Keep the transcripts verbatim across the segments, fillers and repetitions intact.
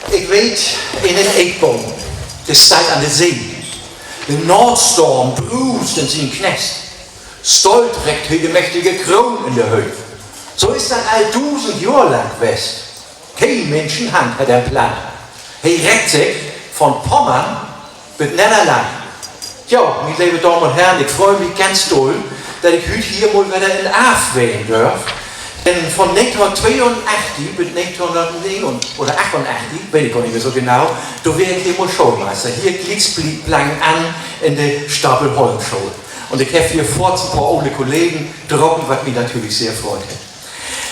Ik weet, en Eekboom, de steiht an de See. De Noordstorm bruust in sien Knest. Stolt reckt he de mächtige Kroon in de Höcht. So is dat al dusend Johr lang west. Keen Minschenhand hett em plannt. He reckt sik von Pommern bit Nedderland. Jo, mien leve Damen un Herren, ik frei mi ganz dull, dat ik hüüt hier mal wedder in Arf ween dörf. Denn von negenteihnhunnerttweeunachtzig bit negenteihnhunnertnegen oder achtunachtzig, weet ik gor nich mehr so genau, dor weer ik hier mal Schoolmeister, hier glieks bli-, blangenan in de Stapelholm-School. Un ik heff hier foorts en poor ole Kollegen drapen, wat mi natürlich sehr freut hett.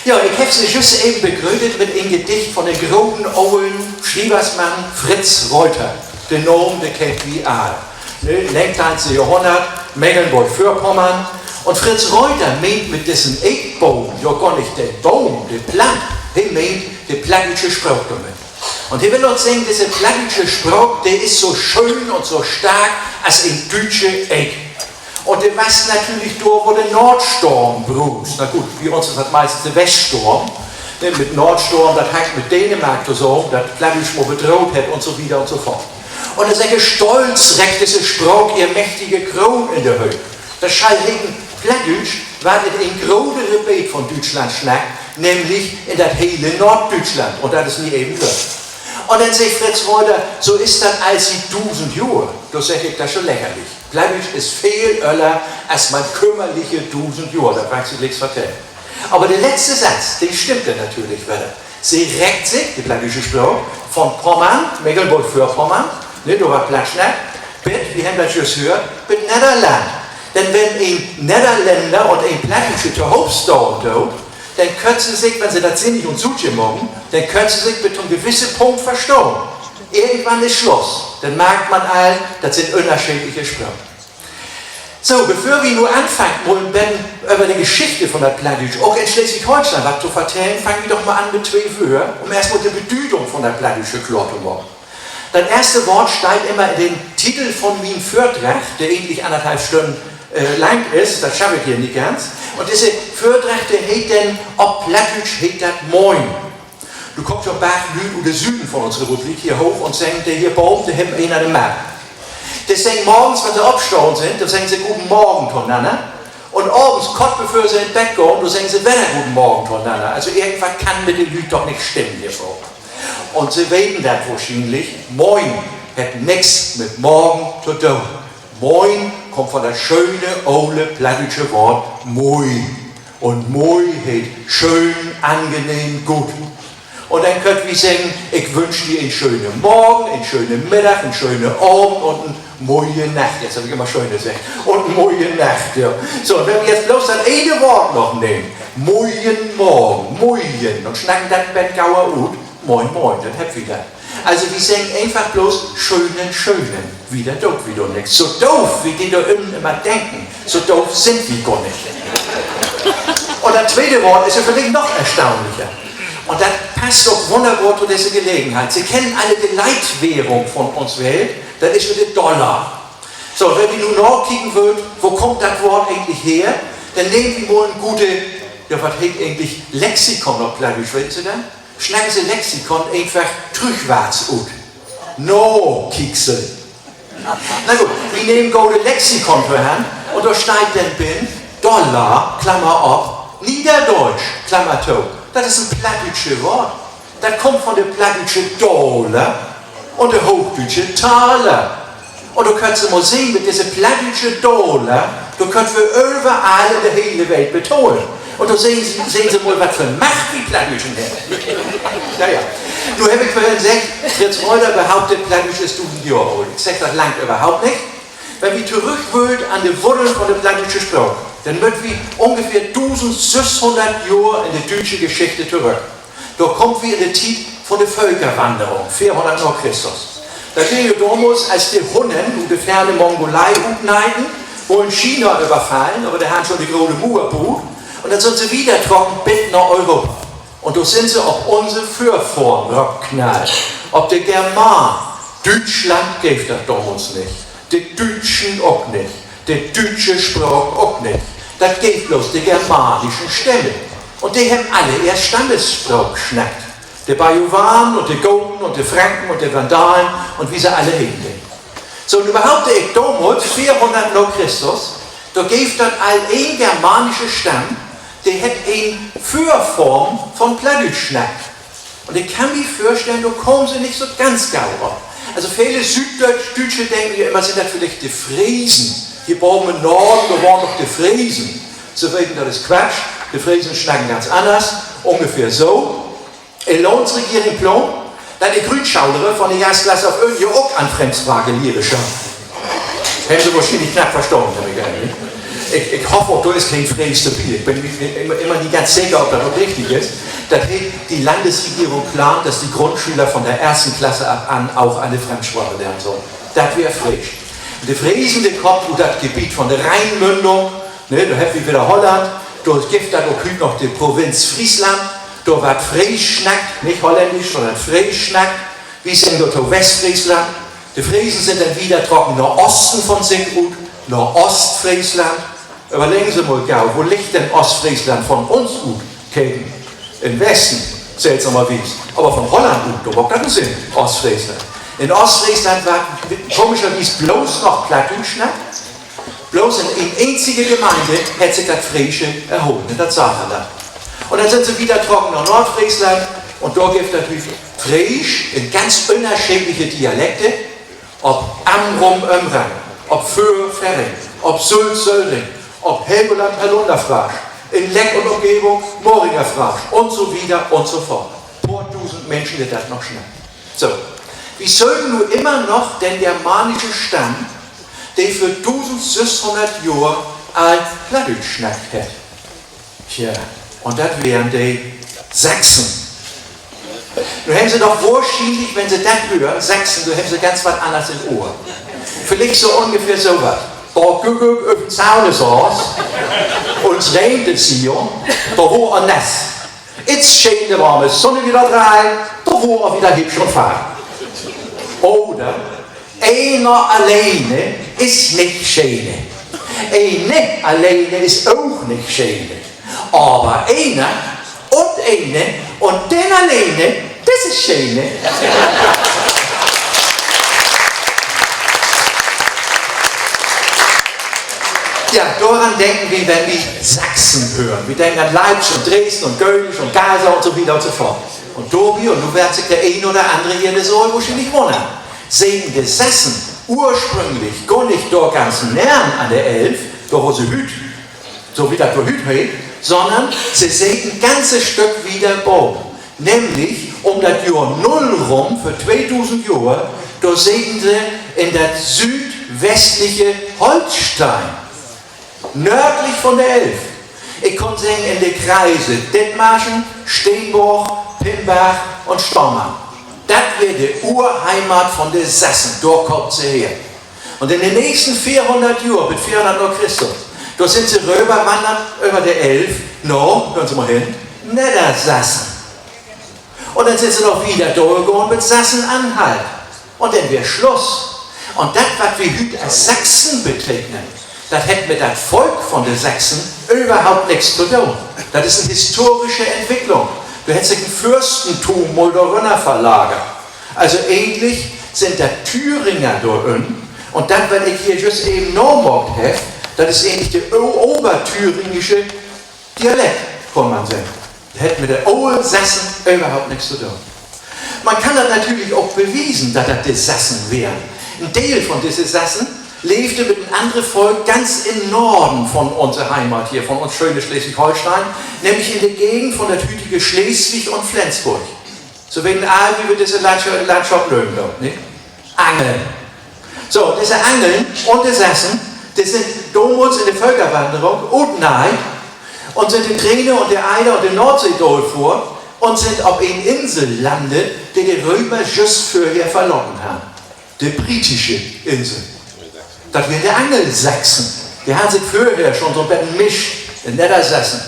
Ja, ik heff se jüst even begrööt mit en Gedicht von den groten olen Schrieversmann Fritz Reuter. De Naam, de kennt wi all. Ne, negenteihnte Johrhunnert, Mekelnborg-Vörpommern. Un Fritz Reuter meent mit dissen Eekboom ja gor nich den Boom, de Plant, he meent de plattdüütsche Spraak dormit. Un he will uns seggen, disse plattdüütsche Spraak, de is so schöön un so stark as en düütsche Eek. Un de wasst natürlich dor, wo de Noordstorm bruust. Na goot, bi uns is dat meistens de Weststorm, ne, mit Noordstorm, dat hangt mit Dänemark tosamen, dat Plattdüütsch mal bedroht hett un so wieder un so foort. Un denn seggt he: Stolt reckt disse Spraak ehr mächtige Kroon in de Höcht. Dat schall heten, Plattdüütsch warrt in en grote Rebeet von Düütschland snackt, nämlich in dat hele Noorddüütschland. Un dat is mi even lückt. Un denn seggt Fritz Reuter: So is dat al siet dusend Johr. Dor segg ik, dat is jo lächerlich. Plattdüütsch is veel öller as man kümmerliche dusend Johr. Dat warr ik Se glieks vertellen. Aver de letzte Satz, de stimmt denn natürlich wedder. Se reckt sik, de plattdüütsche Spraak, von Pommern, Mekelnborg-Vörpommern, ne, dor warrt Platt snackt, bit, wi hebbt dat jüst höört, bit Nedderland. Denn wenn en Nedderlänner un en Plattdüütsche tohoop stahn doot, denn köönt se sik, wenn se dat sinnig un suutje maken, denn köönt se sik bit to'n gewissen Punkt verstahn. Irgendwann is Sluss. Denn markt man al, dat sünd ünnerscheedliche Spraken. So, bevör wi nu anfangt, mal en beten över de Geschichte von dat Plattdüütsch, ok in Sleswig-Holsteen, wat to vertellen, fangt wi doch mal an mit twee Wöör, üm eerstmal de Bedüdung von dat Plattdüütsche kloor to maken. Dat eerste Woort steiht immer in den Titel von mien Vördrag, de egentlich annerthalf Stünnen, äh, lang is, dat schaff ik hier nich ganz. Un disse Vördrag, de heet denn, op Plattdüütsch heet dat Moin. Nu kaamt jo en Barg Lüüd ut de Süden von uns Republik hier hooch un seggen, de hier baven, de hebben een an de Mack. De seggen morgens, wenn se opstahn sünd, dor seggen se Guten Morgen to'nanner. Un avends, kort bevör se in Bett gahn, dor seggen se wedder Guten Morgen to'nanner. Also irgendwat kann mit de Lüüd doch nich stimmen hier baven. Un Se weten dat wohrschienlich, Moin hett nix mit Morgen to doon. Moin kummt von dat schöne, ole plattdüütsche Woort moi. Un moi heet schöön, angenehm, goot. Un denn köönt wi seggen: Ik wünsch di en schönen Morgen, en schönen Middag, en schönen Avend un en moie Nacht. Jetzt heff ik immer schöne seggt. Un en moie Nacht, ja. So, un wenn wi jetzt bloots dat ene Woort noch nehmen: Moien Morgen, moien, un snacken dat en beten gauer ut: Moin, moin, denn hebbt wi dat. Also, wi seggen eenfach bloots schönen, schönen. Wieder doot wi dor nix. So doof, wi de dor ünnen immer denken, so doof sünd wi gor nich. Un dat tweete Woort is ja villicht noch erstaunlicher. Un dat passt ok wunnerbor to disse Gelegenheit. Se kennen alle de Leitwährung von uns Welt, dat is jo de Dollar. So, wenn wi nu nakieken wüllt, wo kummt dat Woort egentlich her, denn nehmt wi mal en gode, ja, wat heet egentlich Lexikon op Plattdüütsch, weten Se dat? Snacken Se Lexikon eenfach trüchwarts ut: Nakieksel. Na goot, wi nehmt gode Lexikon vörhand un dor steiht denn binnen: Dollar, Klammer op, Niederdeutsch, Klammer to. Dat is en plattdüütsche Woort. Dat kummt von de plattdüütsche Daler un de hoochdüütsche Taler. Un dor köönt Se mal sehn, mit disse plattdüütsche Daler, dor köönt wi överall in de hele Welt betahlen. Un dor sehn Se, sehn Se mal, wat för Macht wi Plattdüütschen hebbt. Ja, ja. Nu heff ik vörhen seggt, Fritz Reuter behaupt, Plattdüütsch is dusend Johr oolt. Ik segg, dat langt överhaupt nich. Wenn wi torüch wüllt an de Wuddeln von de plattdüütsche Spraak, denn mööt wi ungefähr dusendsösshunnert Johr in de düütsche Geschichte torüch. Dor kaamt wi in de Tiet von de Völkerwanderung, veerhunnert na Christus. Dat weer jo domals, as de Hunnen ut de ferne Mongolei utneihten, wullen China överfallen, aver de harrn schon de Grote Muur buut. Un denn sünd se wiedertrocken bit na Europa. Un dor sünd se op unse Vörfohren röpknallt. Op de Germanen. Düütschland geev dat domals nich. De Düütschen ok nich. De düütsche Spraak ok nich. Dat geev bloots de germanischen Stämme. Un de hebbt alle ehr Stammesspraak snackt. De Bajuwanen un de Goten un de Franken un de Vandalen un wi se alle heten deen. So, un överhaupt, ik, domals, veerhunnert na Christus, dor geev dat al een germaansche Stamm, de hett en Vörfahren von Plattdüütsch snackt. Un ik kann mi vörstellen, dor kamen se nich so ganz gau op. Also vele Süüddüütsche denken ja immer, sünd dat villicht de Fresen? Hier baven in Norden, dor wahnen doch de Fresen. Se weten, dat is Quatsch. De Fresen snacken ganz anners. Ungefähr so. Eloons Regeren plaant, dat de Grüntschooleren von de eerste Klass af an ja ok an Fremdsprakelehre schall. Hebben Se wohrschienlich knapp verstahn, heff ik annahmen. Ik, ik hoff ok, dor is keen Frees dorbi. Ik bün mi immer, immer nich ganz seker, of dat ok richtig is. Dat heet, de Landesregeren plaant, dat de Grundschüler von de eerste Klass af an ok alle Fremdsprache lernen schullen. Dat weer Frees. De Fresen, de kaamt ut dat Gebiet von de Rheinmündung, ne, dor hebbt wi wedder Holland, dor gifft dat ok hüüt noch de Provinz Freesland, dor warrt Frees snackt, nich Holländisch, sünnern Frees snackt. Wi seggen dorto Westfreesland. De Fresen sünd denn wiedertrocken na Osten von sik ut, na Oostfreesland. Överleggen Se mal gau, wo liggt denn Oostfreesland von uns ut keken? In Westen, seltsamerwies. Aver von Holland ut, dor maakt dat en Sinn, Oostfreesland. In Oostfreesland warrt komischerwies blots noch Plattdüütsch snackt. Blots in een eenzige Gemeinde hett sik dat Freesche erholen, in dat Saterland. Un denn sünd se wiedertrocken na Noordfreesland un dor gifft dat hüüt Freesch in ganz ünnerscheedliche Dialekte, op Amrum, Ömrang, op Föhr, Ferring, op Sülz, Söllring, op Helgoland, Hollunder Fraassch, in Leck un Umgevung, Maringer Fraassch un so wieder un so fort. Poor dusend Minschen, de dat noch snackt. So, wi söken nu immer noch den germaanschen Stamm, de vör dusendsösshunnert Johr al Plattdüütsch snackt hett. Tja, un dat weren de Sachsen. Nu hebben Se doch wohrschienlich, wenn Se dat hören, Sachsen, do hebben Se ganz wat anners in't Ohr. Villicht so ungefähr so wat: Dor güng ik över'n Zaun saß un 't reent, dor wöör ik nass. Itzt scheen de warme Sünn wieder rin, dor wöör ik wieder hübsch un fein. Oder: Eener alleene is nich schene. Ene alleene is ok nich schene. Aver eener un ene un denn alleene, dat is schene. Ja, doran denken wi, wenn wi Sachsen hören. Wi denken an Leipzig un Dresden un Köln un Kassel un so wieder un so fort. Un dorbi, un nu warrt sik de een oder annere hier in de Saal wohrschienlich wunnern, seten de Sassen ursprünglich gor nich dor ganz neern an de Elv, dor wo se hüüt, so wie dat dor hüüt heet, sünnern se seten en ganzet Stück wieder baven. Nämlich üm dat Johr Null rüm, vör tweedusend Johr, dor seten se in dat süüdwestliche Holsteen, nöördlich von de Elv. Ik kunn seggen, in de Kreise Dithmarschen, Steenborg, Pimberg un Stommern. Dat weer de Urheimat von de Sassen, dor kaamt se her. Un in de nächsten veerhunnert Johr, bit veerhunnert na Christus, dor sünd se röverwannert över de Elv na, hören Se mal hen, Neddersassen. Un denn sünd se noch wieder dorgahn bit Sassen-Anhalt. Un denn weer Sluss. Un dat, wat wi hüüt as Sachsen beteknen, dat hett mit dat Volk von de Sachsen överhaupt nix to doon. Dat is en historische Entwicklung. Dor hett sik en Förstentum mal dorünner verlagert. Also egentlich sünd dat Thüringer dor ünnen. Un dat, wat ik hier jüst even namaakt heff, dat is egentlich de o-, oberthüringische Dialekt, kunn man seggen. Hett mit de olen Sassen överhaupt nix to doon. Man kann dat natürlich ok bewiesen, dat dat de Sassen weren. En Deel von disse Sassen leevde mit en anner Volk ganz in Norden von unse Heimat hier, von uns schöne Sleswig-Holsteen, nämlich in de Gegend von dat hütige Sleswig un Flensborg. Se weten all, wo wi disse Landscha-, Landschop nömen doot, ne? Angeln. So, disse Angeln un de Sassen, de sünd domals in de Völkerwanderung utneiht un sünd de Trene un de Eider un de Noordsee daalfohrt un sünd op en Insel landt, de de Römer jüst vörher verlaten harrn. De britische Insel. Dat weren de Angelsachsen. De harrn sik vörher schon so 'n beten mischt in Neddersassen.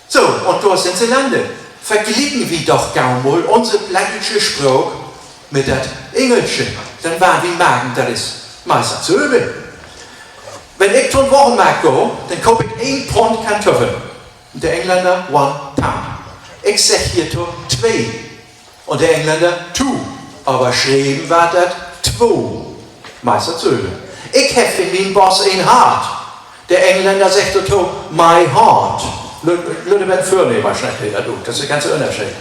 So, un dor sünd se landt. Verglieken wi doch gau mal unse plattdüütsche Spraak mit dat Engelsche. Denn warrn wi marken, dat is meist dat sülve. Wenn ik to'n Wochenmarkt gah, denn koop ik een Pund Kantüffeln. De Engländer, one pound. Ik segg hier to twee. Un de Englänner to. Aver schreven warrt dat two. Meist datsülve. Ik heff in mien Boss en Hart. De Englänner seggt dorto my heart. Lütt, lütt beten vörnehmer snackt he dat ut. Dat is de ganze Ünnerscheed.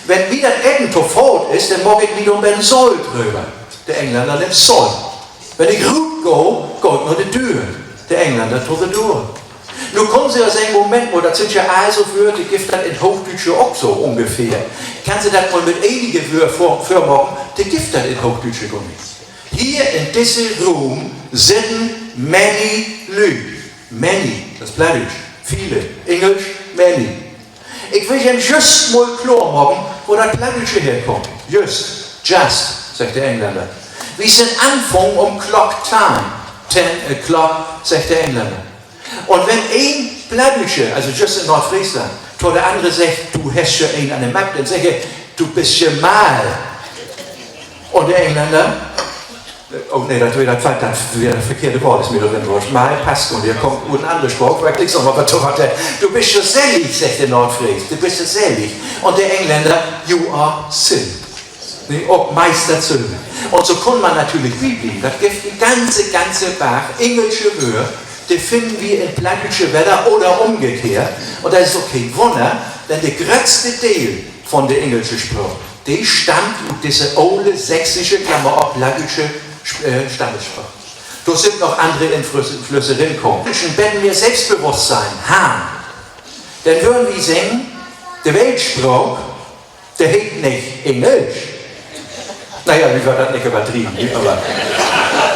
Wenn mi dat Eten to faat is, denn maak ik mi dor en beten Solt dröver. De Englänner nimmt Solt. Wenn ik rutgah, gah ik na de Döör. De Englänner to de Door. Nu köönt Se ja seggen, Moment mal, dat sünd ja all so Wöör, de gifft dat in Hoochdüütsch ok so ungefähr. Kann Se dat mal mit enige Wöör vör-, vörmaken? De gifft dat in Hoochdüütsch gor nich. Hier in disse Ruum sitten many Lüüd. Many, dat is Plattdüütsch. Viele. Engelsch, many. Ik will Ihnen jüst mal kloor maken, wo dat Plattdüütsche herkummt. Jüst, just, seggt de Englänner. Wi sünd anfungen üm Klock teihn. Ten o'clock, seggt de Englänner. Un wenn een Plattdüütsche, also jüst in Noordfreesland, to de annere seggt, du hest jo een an de Mapp, denn seggt he, du büst jo mall. Un de Englänner, oh nee, dat weer dat, dat weer dat verkehrte Woort, is mi dor rinrutscht. Mall passt un de kummt ut en annere Spraak, aver ik segg noch mal wat dorto. Du büst jo sellig, seggt de Noordfrees, du büst jo sellig. Un de Englänner, you are silly. Nee, ok meist datsülve. Un so kunn man natürlich biblieven. Dat gifft en ganze, ganze Barg engelsche Wöör, de finnen wi in Plattdüütsche wedder oder ümgekehrt. Un dat is ok keen Wunner, denn de gröttste Deel von de engelsche Spraak, de stammt ut disse ole sächsische, Klammer op, plattdüütsche Sp-, äh, Stammesspraak. Dor sünd noch annere Inflüsse, Inflüsse rinkamen. Wenn Minschen en beten mehr Selbstbewusstsein harrn, denn wörrn wi seggen, de Weltspraak, de heet nich Engelsch. Na ja, wi wüllt dat nich överdrieven, nich? Aver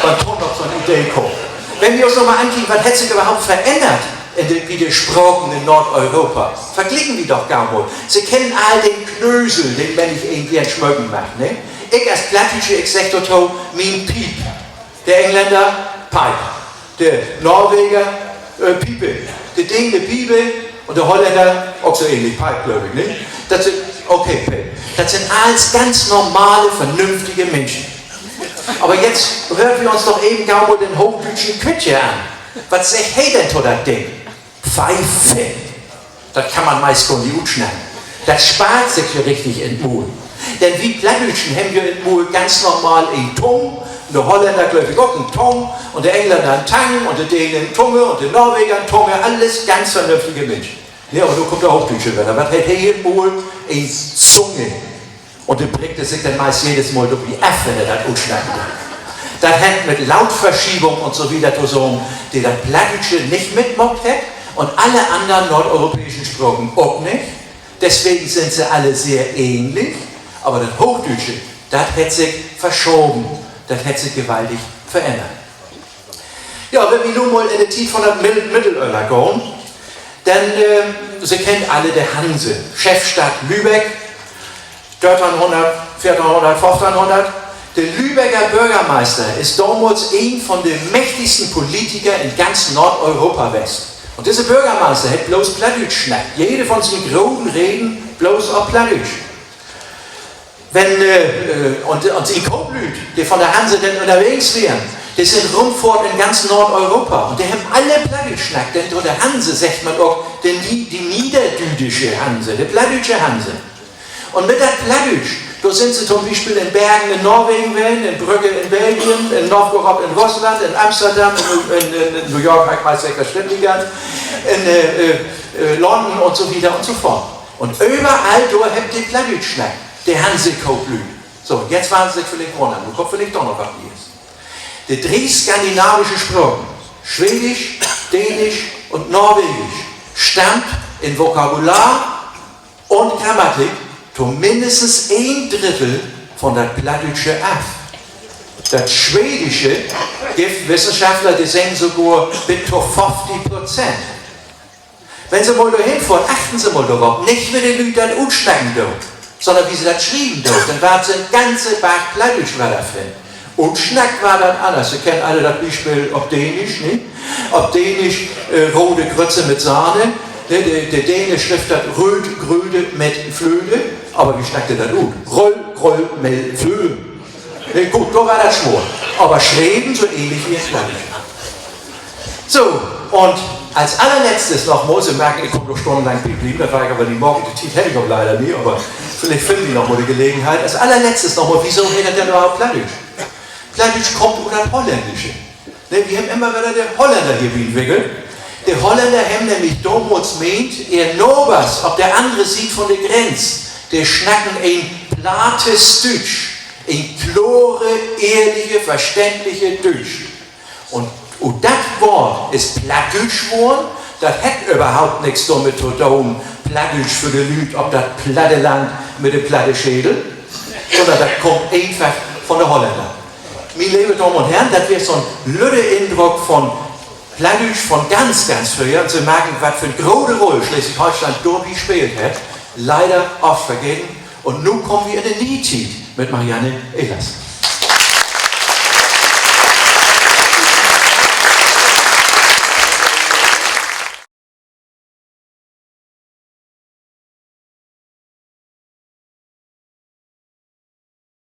man kunn doch so 'n Idee kamen. Wenn wi uns noch mal ankieken, wat hett sik överhaupt verännert in de, bi de Spraken in Noordeuropa? Verglieken wi doch gau mal. Se kennen all den Knösel, den männicheen geern smöken mag, ne? Ik as Plattdüütsche, ik segg dorto mien Piep. De Englänner, Pipe. De Norweger, äh, Piepe. De Dene, Piebe. Un de Hollänner, ok so ähnlich, Pipe, glööv ik, nich? Dat sünd, okay, Pipe. Dat sünd allens ganz normale, vernünftige Minschen. Aver jetzt höört wi uns doch even gau mal den hoochdüütschen Quitt hier an. Wat seggt he denn to dat Ding? Pfeife. Dat kann man meist gor nich utsnacken. Dat sparrt sik jo richtig in't Muul. Denn wi Plattdüütschen hebbt jo in't Muul ganz normal en Tung, de Hollänner, glööv ik, ok en Tung, un de Englänner en Tang, un de Dene en Tunge, un de Norweger en Tunge, allens ganz vernünftige Minschen. Nee, aver nu kummt de Hoochdüütsche wedder. Wat hett he in't Muul? En Zunge. Un de brickt sik denn meist jedes Mal dorbi af, wenn he dat utsnacken deit. Dat hett mit Lautverschiebung un so wieder to doon, de dat Plattdüütsche nich mitmaakt hett un alle annern noordeuropäischen Spraken ok nich. Deswegen sünd se alle sehr ähnlich, aver dat Hoochdüütsche, dat hett sik verschaven, dat hett sik gewaltig verännert. Ja, wenn wi nu mal in de Tiet von dat Mid-, Middelöller gahn, denn, äh, Se kennt alle de Hanse, Chefstadt Lübeck, dörteihnhunnert, veerteihnhunnert, föffteihnunnert. De Lübecker Börgermeister is domals een von de mächtigsten Politiker in ganz Noordeuropa west. Un disse Börgermeister hett bloots Plattdüütsch snackt. Jede von sien groten Reden bloots op Plattdüütsch. Wenn, äh, äh, un, un sien Kooplüüd, de von de Hanse denn ünnerwegens weren, de sünd rümfohrt in ganz Noordeuropa. Un de hebbt alle Plattdüütsch snackt, denn to de Hanse seggt man ok de Nie-, de niederdüütsche Hanse, de plattdüütsche Hanse. Un mit dat Plattdüütsch, dor sünd se to'n Bispeel in Bergen in Norwegen ween, in Brügge in Belgien, in Nowgorod in Russland, in Amsterdam, in, in, in New York, heff ik meist seggt, dat stimmt nich ganz, in, äh, äh, äh, London un so wieder un so foort. Un överall dor hebbt de Plattdüütsch snackt, de Hansekooplüüd. So, un jetzt warrt Se sik villicht wunnern, nu kummt villicht doch noch wat Nee'es. De dree skandinaavische Spraken, Schwedisch, Dänisch un Norwegisch, stammt in Vokabular un Grammatik to minnestens een Drittel von dat Plattdüütsche af. Dat Schwedische gifft Wissenschaftler, de seggen sogor bit to föfftig Prozent. Wenn Se mal dorhen fohrt, achten Se mal dorop, nich wo de Lüüd dat utsnacken doot, sonnern wo se dat schrieven doot, denn warrt Se en ganze Barg Plattdüütsch wedderfinnen. Utsnackt warrt dat anners. Se kennt alle dat Bispeel op Dänisch, nich? Op Dänisch, äh, Rode Grütze mit Sahne. Ne, de, de Däne schrifft dat röd gröde mit Flöde, aver wo snackt de dat ut? Röll, gröll, mell, flöde. Nee, goot, dor warrt dat swoor. Aver schreven so ähnlich as dat Plattdüütsche. So, un as allerletztes noch mal, Se markt, ik kunn noch stunnenlang bi blieven, dat warr ik aver nich maken, de Tiet heff ik ok leider nich, aver Villicht finnen wi noch mal de Gelegenheit. As allerletztes noch mal, wieso heet dat denn överhaupt Plattdüütsch? Plattdüütsch kummt ut dat Holländische. Ne, wi hebbt immer wedder de Holländer hier bi 'n Wickel. De Holländer hebbt nämlich domals meent, ehr Nabers op de annere Siet von de Grenz, de snacken en plattes Düütsch, en klore, ehrliche, verständliche Düütsch. Un ut dat Woort is Plattdüütsch worrn. Dat hett överhaupt nix dormit to doon, Plattdüütsch för de Lüüd op dat platte Land mit de platte Schädel, sünnern dat kummt eenfach von de Holländer. Mien leve Damen un Herren, dat weer so'n lütte Indruck von Plattdüütsch von ganz, ganz fröher. Un Se marken, wat för 'n grote Rull Sleswig-Holsteen dorbi speelt hett. Leider oft vergeten. Un nu kaamt wi in de Neetiet mit Marianne Ehlers.